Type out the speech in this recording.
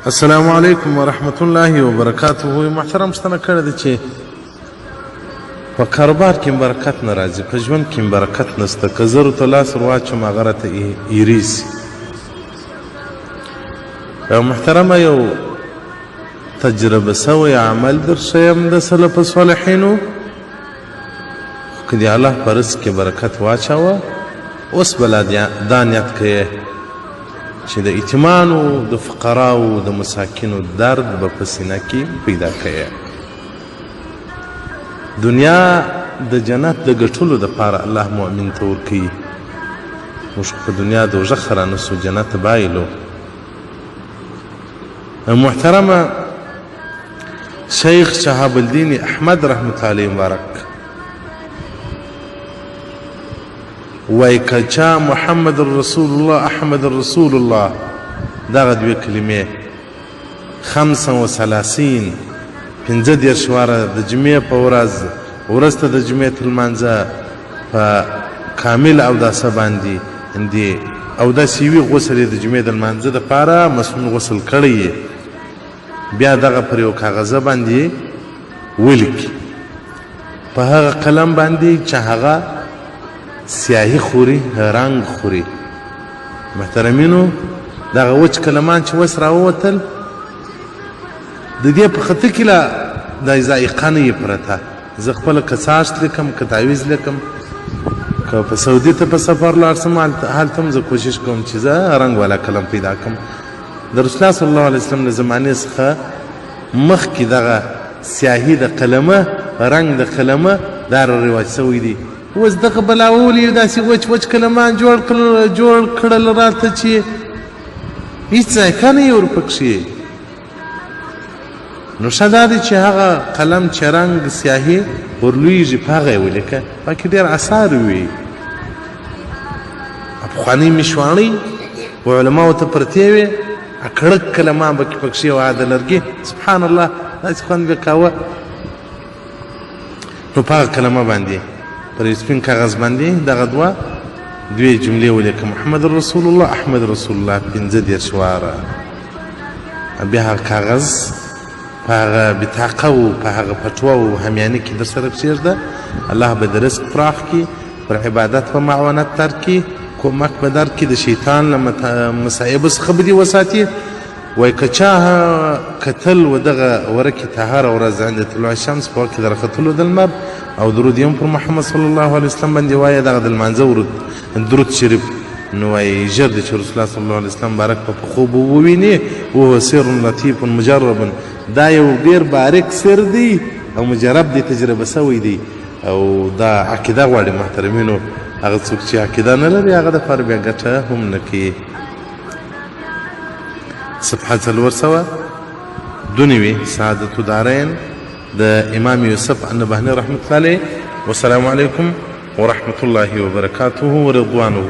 السلام علیکم ورحمت الله وبرکاته. محترم پوښتنه کړې ده چې په کاروبار کې برکت نه راځي، په ژوند کې برکت نشته، که زرو ته لاس ور واچوم هغه راته ایرې سي. محترمه، یو تجربه سوی عمل در ښیم د سلف صالحینو، خو که دې الله په رزق کې برکت واچاوه، اوس به لا دا نیت کوې چې د یتیمانو، د فقراو، د مساکینو درد به په سینه کې پیدا کوې. دنیا د جنت د ګټلو دپاره الله مؤمن ته ورکوي. موږ خو په دنیا دوږخه رانه سو، جنت بایلو. محترمه، شیخ شهاب الدین احمد رحمت الله علیه مبارک وای که چا محمد رسول الله، احمد رسول الله دغه دوې کلمې 35، 35 واره د جمعې په ورځ ورسته د جمعې تر لمانځه په کامل اوداسه باندې اندې اوداسې وي، غسل یې د جمعې د لمانځه دپاره مسنون غسل کړی یې، بیا دغه پر یو کاغذه باندې ولیکي په هغه قلم باندې چې هغه سیاهي خوري، رنګ خوري. محترمینو، دغه وچ قلمان چې اوس راووتل، د دې په خطه کې لا د ذایقه نه یې پرته. زه خپله که څاښت لیکم، که تعویذ لیکم، که په سعودي ته په سفر لاړ سم، هلته هم زه کوشش کوم چې زه رنګ والا قلم پیدا کړم. د رسول الله صلی الله علیه وسلم له زمانې څخه مخکې دغه سیاهي د قلمه، رنګ د قلمه دا را رواج سوی دی. اوس دغه بلاولي یو داسې وچ وچ قلمان جوړ کړل راته چې هیڅ ذایقه نه یې ورپکښې. نو ښه دا دی چې هغه قلم چې رنګ سیاهي ورلویږي په هغه یې ولیکه، پکې ډېر اثار وي. پخوانۍ مشواڼۍ علماو ته پرتې وې، کړک کلمان به کې پکښې وه د لرګي، سبحان الله داسې خوند به کاوه. نو په هغه کلمه باندې پر یو سپین کاغذ باندې دغه دوې جملې ولیکه، محمد رسول الله، احمد رسول الله، 35 واره. بیا هغه کاغذ په هغه بطاقه و په هغه پټوه و همیاني کې در سره کښېږده. الله به د رزق پراخ کړي، پر عبادت به معاونت درکړي، کومک به درکړي، د شیطان له مصائبو څخه به دې وساتي. وای که چا کتل و دغه ورکې ته هره ورځ عند طلوع الشمس په وخت کې د راختلو د لمر، او درود یې هم پر محمد صلی الله علیه وسلم باندې وایه، دغه د لمانځه ورود درود شریف، نو وایي ژر دی چې رسول الله صلی الله علیه وسلم مبارک په خوب وویني. وهو سر لطیف مجرب، دا یو ډېر باریک سر دی او مجرب دی، تجربه سوی دی. او دا عقیده غواړي محترمینو، هغه څوک چې عقیده نه لري هغه دپاره بیا ګټه هم نه کوي. صفحه 492، سعادت دارین د امام یوسف النبهاني رحمت الله علیه. والسلام علیکم ورحمة الله وبرکاته ورضوانه.